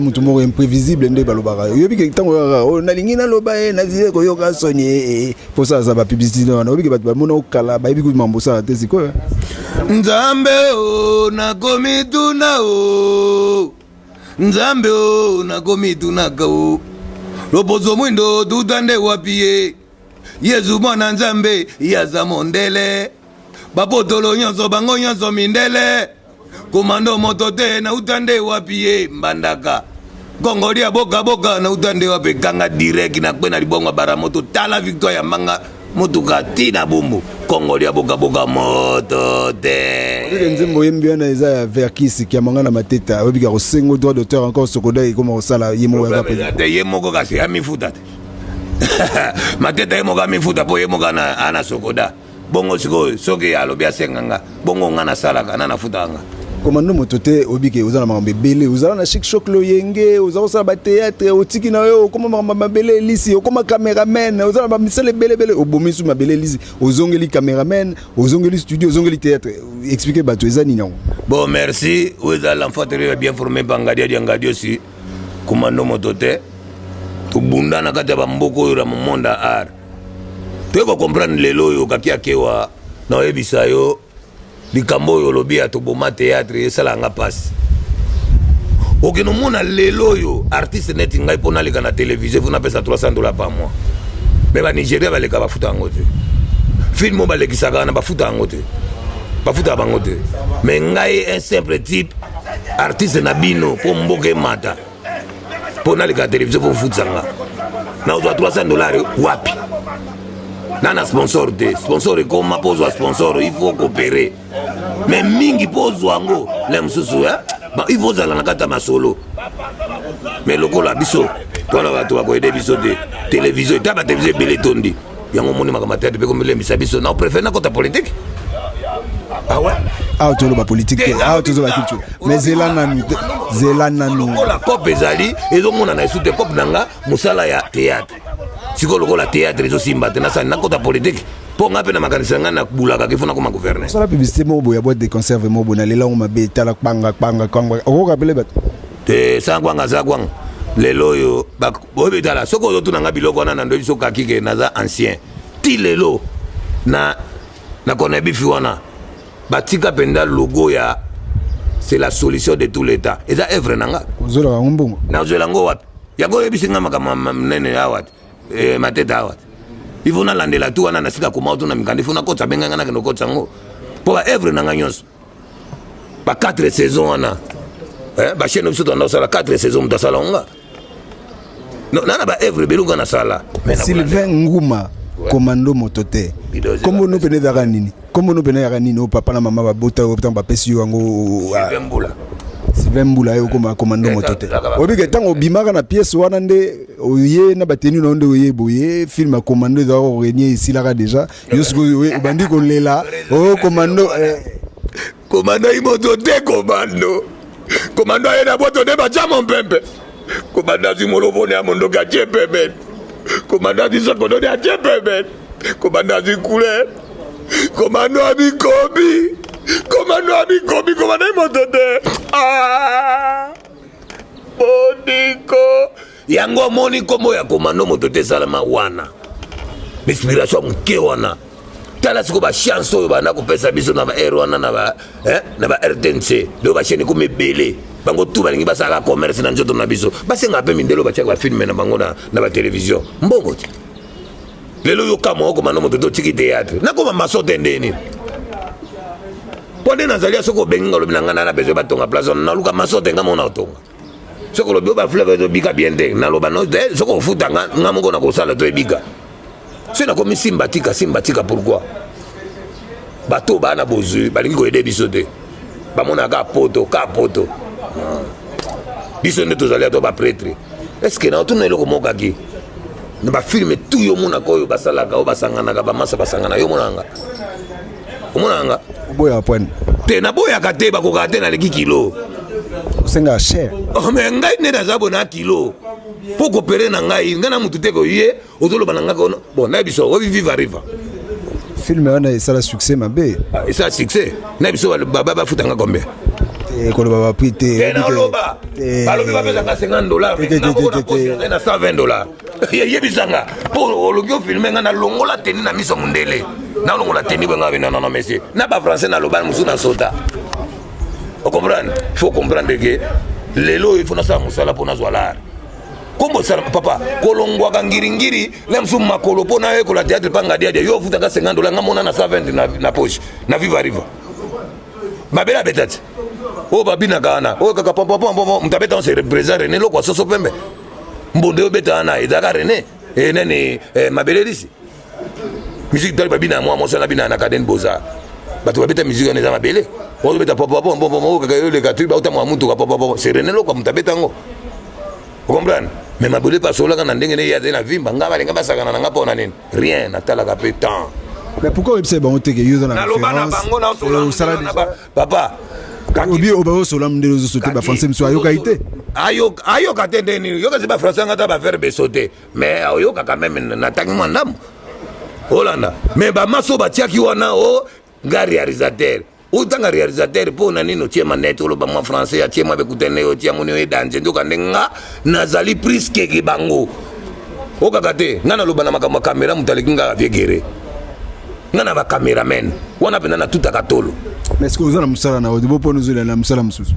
Moto moko imprévisible nde balobaka. Oyebi ke ntango kaka oyo nalingi naloba ye nazie koyoka soni eh, mpo osalasa bapublicité wana, oyebi ke bato bamona okala, bayebi kutu mambo osala te sikoyo. Nzambe o, nakomituna o, Nzambe o, nakomitunaka o, loposo mwindo tuta nde wapi ye? Yezu mwana Nzambe, ye aza mondele, bapotolo nyonso bango nyonso mindele. Komando moto te, nauta nde wapi ye? Mbandaka Kongoli ya boka boka, nauta nde wapi? Kanga direct na kwe na libongo ya baramoto, tala victoire ya manga motuka ti na bumbu. Kongoli ya boka boka, moto te. Oyebike nzembo oyembi wana eza ya Verkis Kiamanga na Mateta. Oyebike akosengo droit d'auteur encore, Sokoda ekoma kosala ye moko aza président. Te, ye moko kasi amifuta te. Mateta ye moko amifuta mpo ye moko ana Sokoda. Bongo sikoyo soki alobi asenga nga, bongo nga nasalaka na nafutaka nga. Komando moto te, oyebi ke oza na makambo ebele. Ozala na Chic Choc Loyenge, oza kosala bateatre, otiki na yo, okoma makambo mabele elisi, okoma cameraman, oza na bamisala ebele ebele, obomi su mabele elisi, ozongeli cameraman, ozongeli studio, ozongeli théâtre. Explique bato eza nini yango? Bon, merci. Oyo eza l'enfant terrible bien formé par Ngadia dia Ngadiosi. Komando moto te, tobunda na kati ya bamboka oyo na monde ya art. Toyei kocomprendre lelo oyo kaki akewa na oyebisa yo likambo oyo olobi ya toboma théâtre, esalaka nga mpasi. Okende omona lelo oyo artiste neti ngai, mpo naleka na télévision, fo napesa 300 $ par mois. Mais Banigeria baleka, bafuta yango te. Film oyo balekisaka wana, bafuta yango te, bafutaka bango te. Mais ngai, un simple type artiste na bino, mpo mboka emata, mpo naleka na télévision, mpo futisa nga, nakozwa 300 $ wapi? Na sponsor te. Sponsor ekoma, mpo ozwa sponsor, il faut coopérer. Mais mingi mpo ozwa yango le mosusu, il faut ozala na kati ya masolo. Mais lokola biso wana bato bakoyede biso te, télévision eta batelevizio ebele etondi yango, omoni makambo ya théâtre mpe komilembisa biso. Na préfère nakota politique awa. Awa toloba politique te, awa tozoba culture. Mais zela nanu, zela nanu. Lokola cope ezali, ezomonana esu te. Cope na nga mosala ya théâtre. Sikoyo lokola théâtre ezosimba te, nasali nakota politique, mpo nga mpe na makanisi na ngai nabulaka ke fo nakoma gouverneur. Osala publicité moko boye ya boîte de conserve moko boye, nalela yango mabe. Tala kpanga kpanga kpanga, okoka pele bato. Te, sans kwanga, aza kwanga. Lelo oyo oyebi, tala, soki ozotuna nga biloko wana na ndoyebi so kaki ke naza ancien. Ti lelo na konebifi wana batika mpenza logo ya "C'est la solution de tout l'état", eza œuvre na nga. Ozolaka yango mbongo? Nazwela yango wapi? Yango oyebisi nga makambo monene awa te. Mateta awa te, il faut nalandela tu wana na sika koma otuna mikanda, il faut nakotisa, benga nga nakende okotisa yango, mpo ba œuvre na nga nyonso ba 4 saison wana, bachaîne biso tanda kosala 4 saison, moto asala ngo nga na ba œuvre ebele nga nasala. Sylvain Nguma, commando moto te, kombo no pene ezalaka nini? Kombo no pene ezalaka nini oyo papa na mama babota oyo ntango bapesi yo yango? Sylvain Mbula. Sylvain Mbula, ye okoma commando moto te. Oyebi ke ntango obimaka na pièce wana nde oye na bateni na yo, nde oye boye, film ya commando ezalaka korenie, esilaka déjà. Yo sikoyo obandi kolela oyo commando. Komando ayi moto te, komando, komando aye na boto nde batya mompempe. Komando azwi molobone ya mondoki, atie pembeni. Komando azwi sokodoni, atie pembeni. Komando azwi couleur, komando abikobi, komando abikobi, komando ayi moto te. Ah, boniko yango omoni nkombo ya komando moto te esalama wana, inspiration ya moke wana. Tala sikoyo bachance oyo banda kopesa biso na ba aire wana, na ba RTNC. Lelo bachaîne ekomi ebele, bango tu balingi basalaka commerce na nzoto na biso. Basengaka mpe mindele oyo batiaka bafilm na bango na batelevizio mbongo te. Lelo yo kamwa okoma no moto te, otiki théâtre, nakoma maso te. Ndeni mpo nde nazali ya soki obengi nga, olobi na ngai na besoin batonga place wana, naluka maso te, nga moko na otonga. Soki olobi oyo bafleuve ezobika bien te, naloba no te. Soki ofuta nga, nga moko nakosala to ebika. Soki nakomi simba tika, simba tika, pourquoi bato baa na bozwi balingi koyede biso te? Bamonaka poto ka poto, biso nde tozali ato baprêtre. Est-ce na otuna eloko mokaki na bafilm tu yo omonaka oyo basalaka, oyo basanganaka, bamasa basangana, yo omonaka nga, omonaka nga? Oboyaka poine? Te, naboyaka te, bakokaka te, naleki kilo. Osengaka cher? Oh, mais ngai nde naza boye na kilo mpo kopere na ngai, ngai na mutu te koye ozoloba na ngai kono. Bon, nayebi biso oyo Viva Riva. Film wana esala succès mabe. Ah, esala succès. Nayebi biso baba bafutanga combien? Eh, koloba baprix te. Te, naoloba. Balobi bapesaka 50 $, mais na 120 $. Yebisanga mpo oloki ofilme nga, nalongola teni na miso mondele, nalongola teni boye, nga non, non, monsieur, na bafrançais naloba mosusu na sota. Ocomprendre? Il faut comprendre que lelo oyo il faut nasala mosala mpo nazwa l'argent. Kombo osala papa kolongwaka ngiringiri na mosusu makolo mpo nayekola théâtre mpa Ngadiadia. Yo ofutaka 50 $, nga mona na 120 na poche na Viva Riva. Mabele abeta ti oyo babinaka wana, oyo kaka pompopompopo, moto abeta on se président René Lokwa Soso Pembe. Mbondo oyo obeta wana ezalaka René nani, Mabele Lisi. Musique tali babina mwa mwasi wana bina na Cadene Beaux-Arts. Bato babeta musique wana eza mabele oyo obeta pompopompopo, oyo kaka oleka tu bauta mwa mutuka popopo, c'est René Lokwa moto abeta yango. Ocomprendre? Mais mabele mpe asololaka na ndenge ne ye azali na vimba. Nga balinga basakana na nga mpo na nini? Rien, natalaka mpe temps. Mais pourquoi oyebisa bango te ke yo oza na Naloba na bango, osala nasola papa. Obi oyo baosola ndenge ozosote bafrançais mosusu ayokaki te. Ayoka te nde nini? Yoka si bafrançais anga ta baverbe so te, mais oyoka quand même. Natangi mwa ndambo olanda, mais bamaso batiaki wana o nga réalisateur, otanga réalisateur mpo na nini? Otie manete, oloba mwa français, atie mwa bekutene, otia moni oyo edanze. Nzoka nde nga nazali priskeke bango okaka te. Nga naloba na makambo ya caméra, moto aleki nga viegere, nga na bacameraman wana mpenza natutaka tolo. Mais est ce que oza na mosala na yo bo mpona ozolela na mosala mosusu?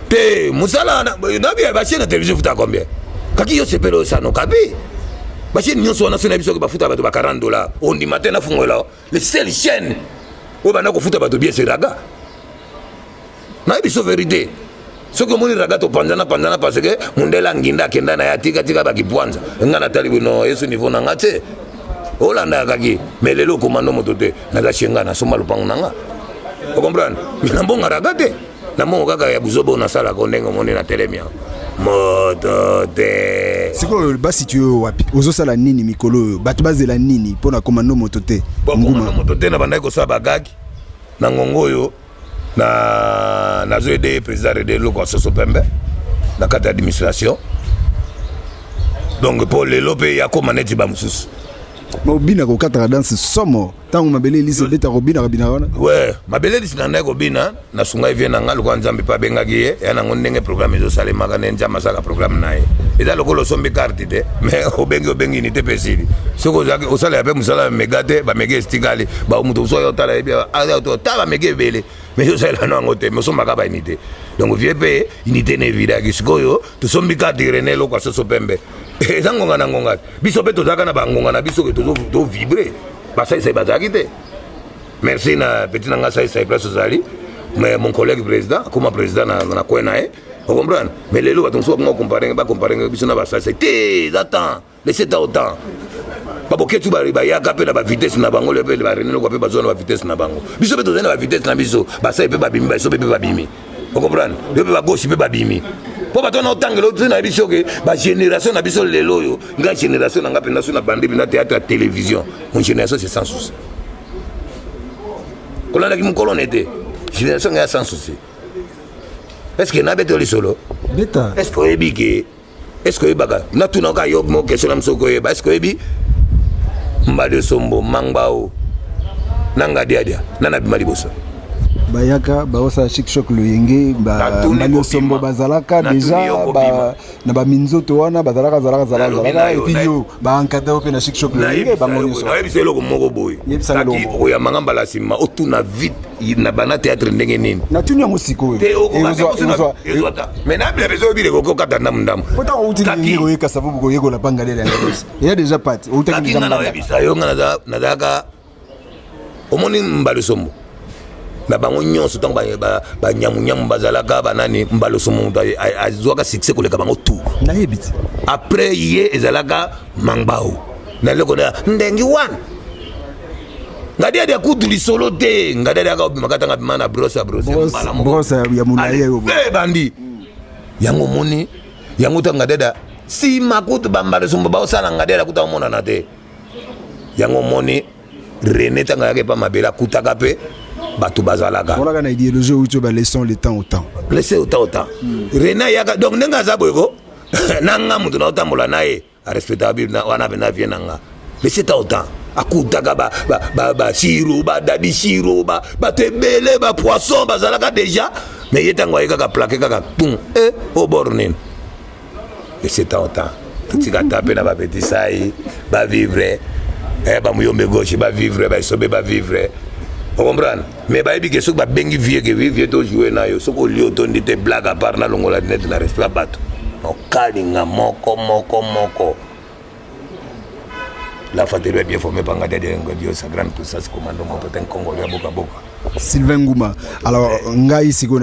Te, mosala nabi bachaîne ya télévision futa combien? Kaki yo sepele osano kabi bachaîne nyonso wana so na biso bafuta bato ba 40 $, ondima te. Nafungola le seule chaîne oyo banda kofuta bato bien, c'est Raga. Nayebi so vérité. Soki omoni Raga topanzana panzana, parce que mundele anginda akenda na ye, atikatika bakipwanza. Nga natali bino yesu niveau na nga te, olanda kaki. Mais lelo okomando moto te, naza chez nga, nasomba lopango na nga. Ocomprendre? Mais na mbongo Raga te, na mbongo kaka ya buzoba oyo nasalaka ndenge omoni na telemi awa, moto te. Sikoyo basitue oyo wapi? Ozosala nini mikolo oyo? Bato bazela nini mpo na Komando Moto Te? Komando Moto Te, na bandaki kosala bagagi na ngongo oyo na nazoyede président Rede eloko ya Soso Pembe na kati ya administration. Donc mpo lelo mpe yakóma neti bamosusu. Obina kokataka danse somo ntango Mabele Elisi ebetaka, obinaka binaka wana? We, Mabele Elisi na ndai kobina, nasungai vie na nga lokola Nzambe mpe abengaki ye ya nango. Ndenge programme ezosalemaka, nde Nzambe asalaka programme na ye. Eza lokola osombi carte te, mais obengi, obengi ni te mpe esili. Soki osalela mpe mosala ya mega te, bamega esitikali, moto mosusu ayo otala yebi ta bamega ebele, mais osalela no yango te, mais osombaka baunité. Donc vie mpe unité na evidaki. Sikoyo tosombi carte René eloko ya Soso Pembe. Eza ngonga na ngonga. Biso mpe tozalaka na bangonga na biso ke tovibre. Basaisai bazalaki te. Merci na petit na nga Saisai, place ozali. Mais mon collègue président akoma président na coin na ye, ocomprendre? Mais lelo bato mosusu bakonga comparer, bacompare biso na basaisai te. Eza temps, laisse temps au temps. Baboketu bayaka mpe na bavitesse na bango, mpe baRené Lokwa mpe bazwa na bavitesse na bango. Biso mpe tozali na bavitesse na biso. Basai mpe babimi, biso mpe babimi. Ocomprendre? Yo mpe bagosi mpe babimi mpo bato wana otangela oyo na biso ke bagénération na biso lelo oyo. Nga génération na nga mpenza so na bandi mpenza théâtre ya télévision, mon génération, c'est Sans Souci. Kolandaki mokolo ne te, génération nga ya Sans Souci. Est ce que nabeta lisolo? Beta. Est ce que oyebi ke, est ce que oyebaka, natunaka yo mo question na mosoki oyeba, est ce que oyebi Mbali Osombo, Mangbao na Ngadiadia na nabima liboso? Bayaka baosala Chic Choc Loyenge, Mbali Osombo bazalaka déjà na baminzoto wana, bazalaka zalaka zalaka zalaka. Et puis yo baencadre mpe na Chic Choc Loyenge, bango nyonso. Nayebisa eloko moko boye. Kaki okoyambanga mbala nsima, otuna vite na bana théâtre ndenge nini. Natuni yango sikoyo. Ezwa ta, mais nabila bezo oyebile koki okata ndamu ndamu. Po ntango outi ndenge koyeka savu, koyekola pangalela yango eya déjà pati outaki déjà. Nga nayebisa yo, nga nazalaka omoni Mbala Sombo na bango nyonso, ntango banyamunyamu bazalaka banani, Mbala Sombo moto azwaka succès koleka bango tout. Nayebi ti. Après ye ezalaka Mangbao na eloko na ndenge wana. Ngadiadi akutu lisolo te. Ngadiadi aka obimaka ntango abima na brosse ya brosse. Brosse ya molai. Ebandi yango, omoni yango ntango Ngadiadi nsima kutu bambala Sombo baosala, Ngadiadi akuta omonana te. Yango omoni René ntango ayaki epa Mabele, akutaka mpe bato bazalaka. Olaka na idéologie outi ba laissons le temps au temps. Laisser au temps au temps. René ayaka donc ndenge aza boye ko na nga moto na otambola na ye, arespectaka Bible wana mpe na vie na nga. Laisser temps au temps. Akutaka bashiro, badadi shiro, bato ebele, bapoisson bazalaka déjà. Mais ye ntango aye kaka plaqué kaka pum e au bord nini. Et c'est en temps totika ta mpe na bapeti sai bavivre, bamuyombe gauche bavivre, baesobe bavivre, ocomprendre? Mais bayebi ke soki babengi vie ke vie tojoue na yo, soki olie otondi te. Blague à part, nalongola nete na respect ya bato, okalinga moko moko moko. La fatelo est bien formé par Ngadia Ngadio, sa grande puissance, commando moto ten Congolais ya boka boka. Sylvain Nguma, alors ngai sikoyo